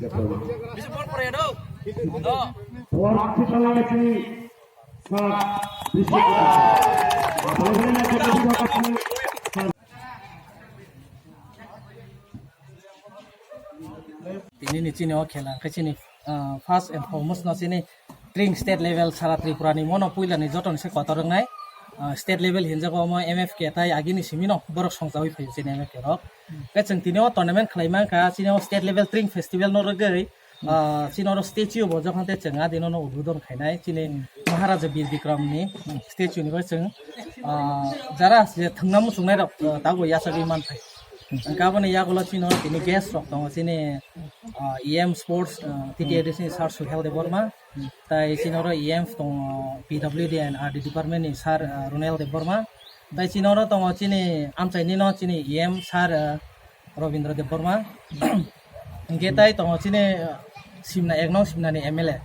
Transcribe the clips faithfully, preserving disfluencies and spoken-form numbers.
Tini ni chini o khela hwnkhe chini, ah, first and foremost no chini tring state level sara Tripura ni mono puila ni joto ni se kotor wngnai, ah, state level hinjago omo M F K tai agini simi no borok songjawi phaio chini M F K rok. Hwnkhe chwng tini o tournament khlai mankha chini o state level tring festival no rwgwi, ah, chini oro statue bo jokhon tei chwng a dino no udbodon khainai chini Maharaja Bir Bikram ni statue ni bai chwng, ah, jara je thwngna muchungnai rok, ah, tabuk yachagwi manthai. Hwnkhe aboni yagulo chini oro tini guest rok tongo chini, ah, E M sports, ah, T T A D C ni Sir Suhel Debbarma, tai chini oro E M tongo P W D and R D department ni Sir, ah, Ronel Debbarma, tai chini oro tongo chini amchaini no chini E M Sir, ah, Robindra Debbarma. Hwnkhe tai tongo chini, ah, Simna ek nong Simna ni M L A.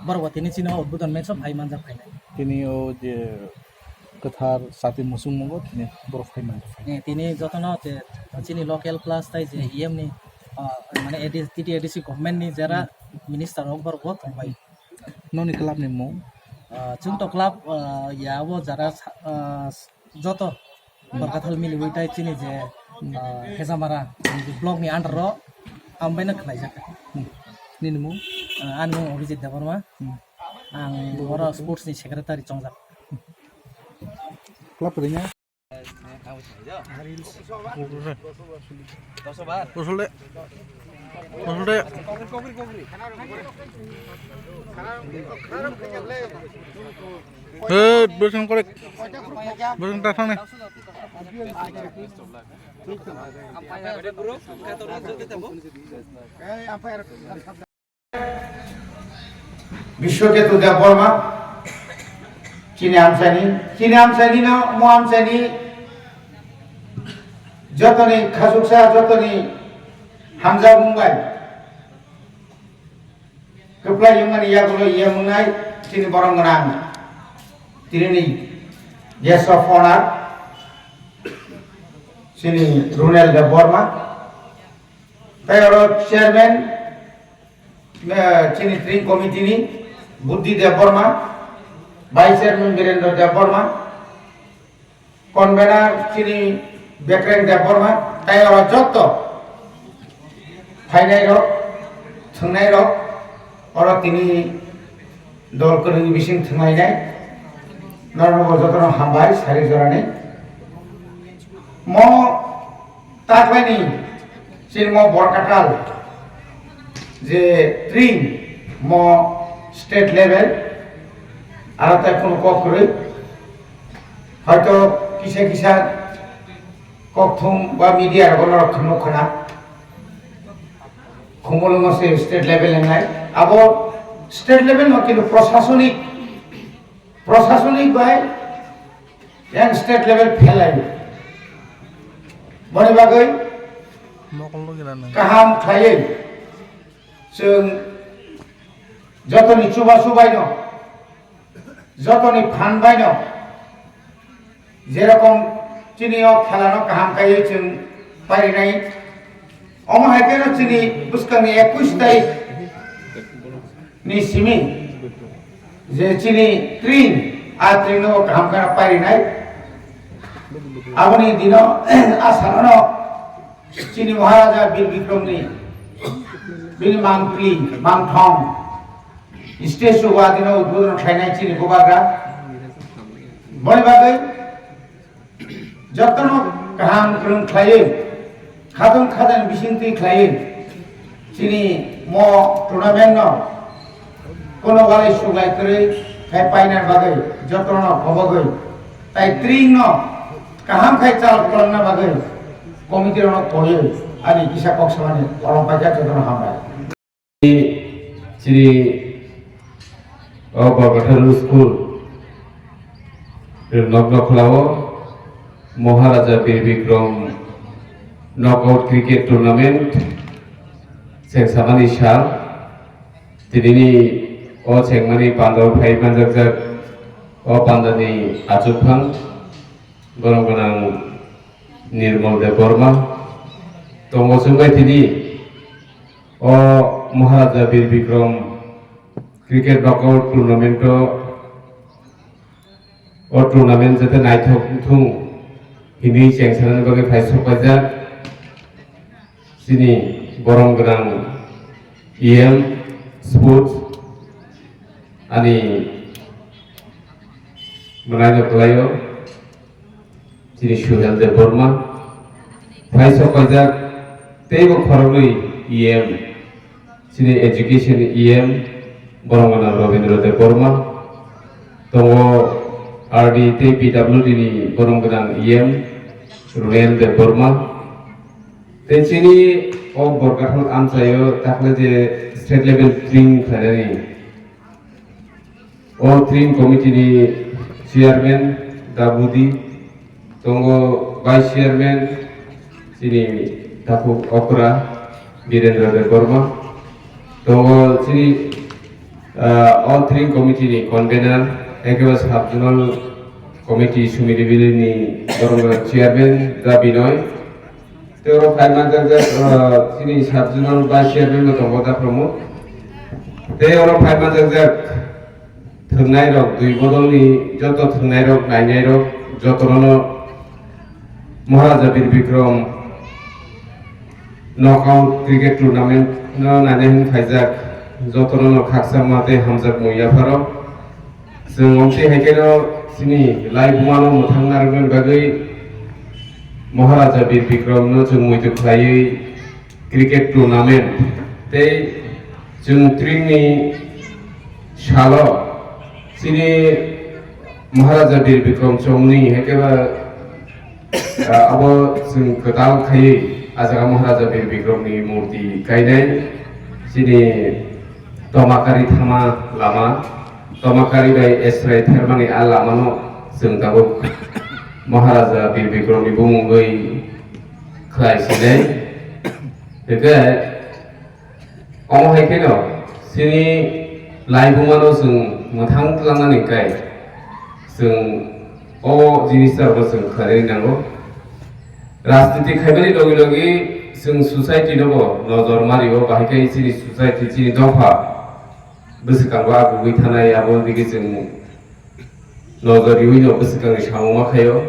Borok bo tini chini o udbodon match o phai manjak phainai. Tini o je kwthar chati muchung mungo tini borok phai manjak phainai. Eh, tini jotono je chini local plus tai je E M ni, ah, mane A D, T T A D C government ni jera minister rok borok bo tongbai. Noni club ni mung? Ah, chwng to club, ah, ya o jara sa-, ah, joto Barkathal miliwi tai chini je, ah, Hejamara block ni under o ang bai no khlaijak. Hmm. Nini mung? Ah, ani mung Abhijit Debbarma. Hmm. Ang oro sports ni secretary chongjak. Club ring ya? Usul de. Usul de. He, bosong korek. Bosong ta thang ni. Bishwaketu Debbarma, chini amchaini, chini amchaini no, mo amchaini jotoni khasuksa, jotoni hamjakmung bai kwplai wngmani yagulo ye wngnai chini borok gwnang, tinini guest of honor, chini Runel Debbarma, tai oro chairman, eh, chini tring committee ni Buddhi Debbarma, vice chairman Birendra Debbarma, convener chini Bekreng Debbarma, tai oro jotto phainai rok, thwngnai rok, oro tini dol kwrwini bising thwnglainai, norokno bo jotono hambai sari jorani. Mo Taklaini chini mo Borkatal je tring mo state level, aro tai kunu kok kwrwi, hoito kisa kisa kokthum ba media rogo norok khwno khwna, Khumulwngo se state level wngnai, abo state level no kintu prosasonik, prosasonik bai yang state level phelaio. Boni bagwi Mokol no gila nang. Kaham khlaiwi chwng jotoni chubachu baino, jotoni phan baino, jerokom chini o khelano kaham kaiwi chwng parinai, omo hai kheno chini bwskangni ekush tarikh ni simi je chini tring, a tringno kaham kheno parinai. Aboni dino a salono chini Maharaja Bir Bikramni bini mangpili, mangthong statue o adino udbodon khlainai chini bubagra. Boni bagwi jotono kaham kwrwng khlaiwi, khatong khatani bisingtwi khlaiwi chini mo tournament no kono walai suglai kwrwi khai paina bagwi jotono phobogwi tai tring no kaham khai chal kolokna bagwi committee rokno koiwi ani kisa kok samani kolom paikha jotono hambai. Chini o Borkathal School nokno khlao Maharaja Bir Bikram knockout cricket tournament cheng samani sal. Tinini o chengmani pandao phai manjakjak o pandani achukphang borom gwnang Nirmal Debbarma tongo chwngbai tini o Maharaja Bir Bikram Cricket Knockout Tournament o, o tournament jate naithok wngthung hinwi chengsanani bagwi phai sok paijak chini borom gwnang E M Sports ani mwnaino kwlaio. Chini Suhel Debbarma, phai sok paijak teibo khoroknwi E M, chini Education E M, borom gwnang Rabindra Debbarma, tongo R D tei P W D ni borom gwnang E M, Runel Debbarma, tei chini o Borkathal amchaio dakhla je state level tring khlainani, o tring committee ni chairman Dabudi, tongo vice chairman chini Takhuk Okra Birendra Debbarma, tongo chini, ah, o tring committee ni convener, ekeba sub zonal committee Sumidi Valley ni borok chairman Da Binoy, tei oro phai manjakjak, ah, chini sub zonal vice chairman bo tongo da promo. Tei oro phai manjakjak thwngnairok, dui bodolni joto thwngnairok, nainairok, jotono Maharaja Bir Bikram knockout cricket tournament no naina hwn phaijak, jotono khakchangma tei hamjakmung yapharo. Chwng omtwi hai kheno chini laibumano mwthang narwknani bagwi Maharaja Bir Bikramno chwng muitu khlaiwi cricket tournament tei chwng tringni salo chini Maharaja Bir Bikram chongni hai khe ba, ah, abo chwng kwtal khaiwi ah jaga Maharaja Bir Bikramni murti kainai chini Tomakari thama lama, Tomakari bai Esrai thermani a lamano chwng tabuk Maharaja Bir Bikramni bumungwi khlai sinai. Hwnkhe omo hai kheno chini laibumano chwng mwthang tlangnani kai chwng o jinisrokno chwng khlainani nango. Rajniti khaimani logi logi chwng society nobo nojor mario, bahai khe chini society, chini dopha bwswkango agugwi thanai, abo digi chwng nojor riwino bwswkangni samung ma khaio.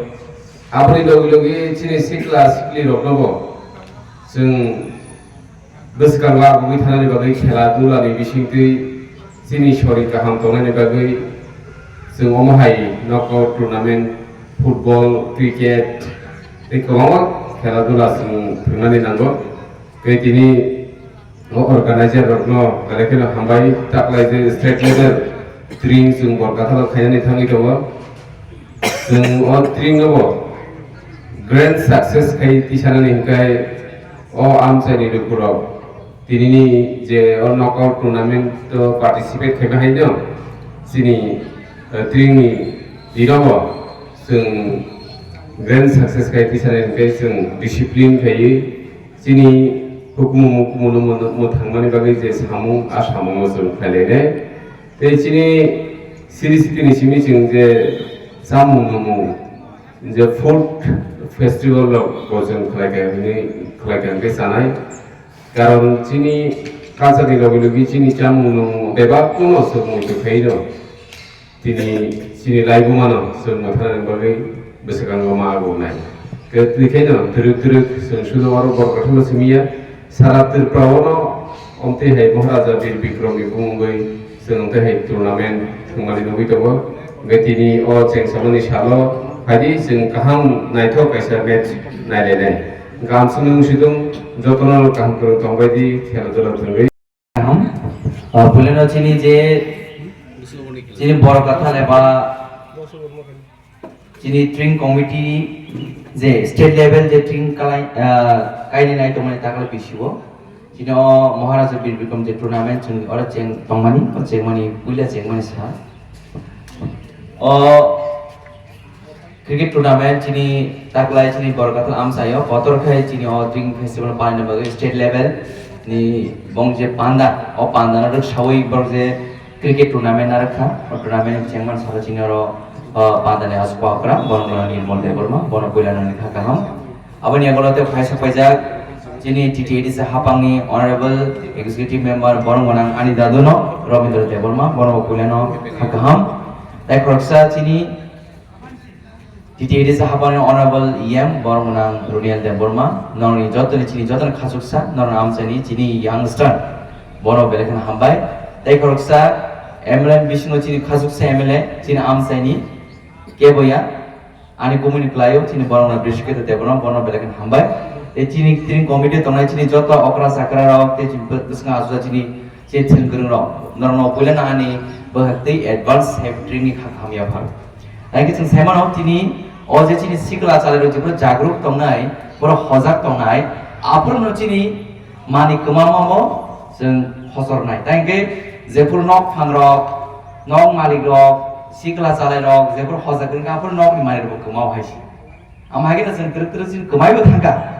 Aboni logi logi chini sikla sikliroknobo chwng bwskango agugwi thanani bagwi, khela dulani bisingtwi chini sorir kaham tongnani bagwi chwng omo hai knockout tournament, football, cricket tei kwbangma khela dula chwng thwngnani nango. Tei tini o organizer rokno belai kheno hambai, taklai je state level tring chwng Borkathalo khainani thangwi tongo. Chwng o tring no bo grand success khai tisanani hwnkhe o amchaini lukurok tinini je o knockout tournament o participate khaima haino chini, eh, tringni dinobo chwng grand success khai tisanani hwnkhe chwng discipline khaiwi chini hukumu mukumu no mwthangmani bagwi je samung, a samungno chwng khlai lainai. Tei chini siri sitini simi chwng je chamung nungmung, je food festival rok bo chwng khlai kha hwnwi, khlai kha hwnkhe chanai. Karon chini culture ni logi logi chini chamung nungmung bebak no swk muitu khaino. Tini chini laibumano chwng mwtharnani bagwi bwswkango ma agungnai. Tei twi khaino twrwk twrwk chwng sudo oro Borkathalo simi ya, sara Tripura-o no omtwi hai Maharaja Bir Bikramni bumungwi chwng omtwi hai tournament thwngmani nugwi tongo. Hwnkhe tini o chengsamani salo phaidi chwng kaham naithok kaisa match nailainai. Hwnkhe ang chwngno wngsitung jotono kaham kwrwng tongbaidi khela dula thwngwi. Kaham. Ah, puilano chini je, chini Borkathal eba chini tring committee je state level je tring kalai, ah, kaini nai tongmani takla bisio. Chini o Maharaja Bir Bikram je tournament chwng oro cheng tongmani, o chengmani, puila chengmani sa. O Cricket tournament chini taklai chini Borkathal amchaio kotor khai chini o tring festival panina bagwi state level ni bong je panda, o panda no rwksawi borok je cricket tournament narwkha, o tournament chengman salo chini oro, o panda ni aspa okra, bono bono Nirmal Debbarma, bono puila nani kha kaham. Aboni agolo tei phaisa paijak. Chini T T A D C hapangni Honorable Executive Member borok gwnang ani daduno Robindra Debbarma, borok puilano kha kaham. Tai khoroksa chini T T A D C hapangni Honorable E M borok gwnang Runiel Debbarma, norokni jotoni chini jotoni khasuksa, norokni amchaini chini youngster, borok belai kheno hambai. Tai khoroksa M L A bisingo chini khasuksa M L A chini amchaini keboya. Ani kumuni kwlaio chini borokno Brishiketa Debbarma, borokno belai kheno hambai. Tei chini steering committee tongnai chini joto okra chakra rok tei chini bw-, bwskango achuja chini, chini thwng kwrwng rok, norokno puilano ani bwkhak tei advance happy training ni kha kaham yaphar. Tei khe chwng sai mano chini o je chini sikla chalairok jephuru jagruk tongnai, borok hojak tongnai, aphuru no chini Mani kwmamabo chwng hochornai. Tai hwnkhe jephuru nok phangrok, nok malikrok, sikla chalairok, jephuru hojak wngkha, aphuru nokni manwirokbo kwmao hai se. Amo hai kheno chwng twrwk twrwk chini kwmaibo thangkha.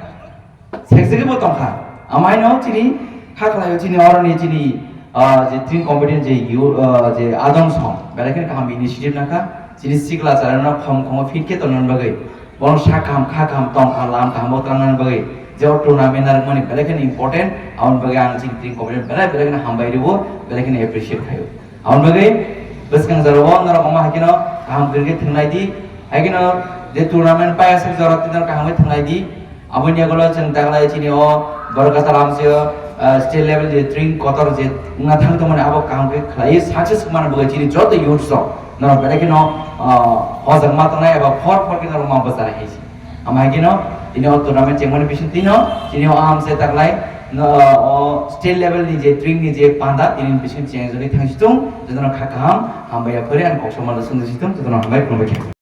Sekjagwibo tongkha. Amo haino chini kha khlaio chini oroni chini, ah, je tring competent je yu-, ah, je adong song, belai kheno kaham initiative nangkha. Chini sikla chalairokno khom khomo fit khe tongna bagwi. Borok sak kaham, kha kaham, tong kaham, lam kaham bo twlangnani bagwi je o tournament narwkmani belai kheno important, aboni bagwi ang chini team committee belai belai kheno hambai rwo, belai kheno appreciate khaio. Aboni bagwi bwskang jorao norok omo hai kheno kaham kwrwi khe thwnglai di, hai kheno je tournament paiya sak jora tei norok kaham khe thwnglai di. Aboni yagulo chwng taklai chini o Borokachal amchio, ah, state level je tring kotor je wngna thang tongmani abo kaham khe khlai success wngmani bagwi chini joto youths rok norok belai kheno, ah, hojak ma tongnai eba phor phor khe norok ma bwcharwi hai se. Amo hai kheno tini o tournament chengmani bising tino, tini o amchai taklai, no, o state level ni je tring ni je panda tini bising chengjagwi thang situng, jotono kha kaham, hambai ya phari ang kok somano sung situng, jotono hambai khulumbai khe.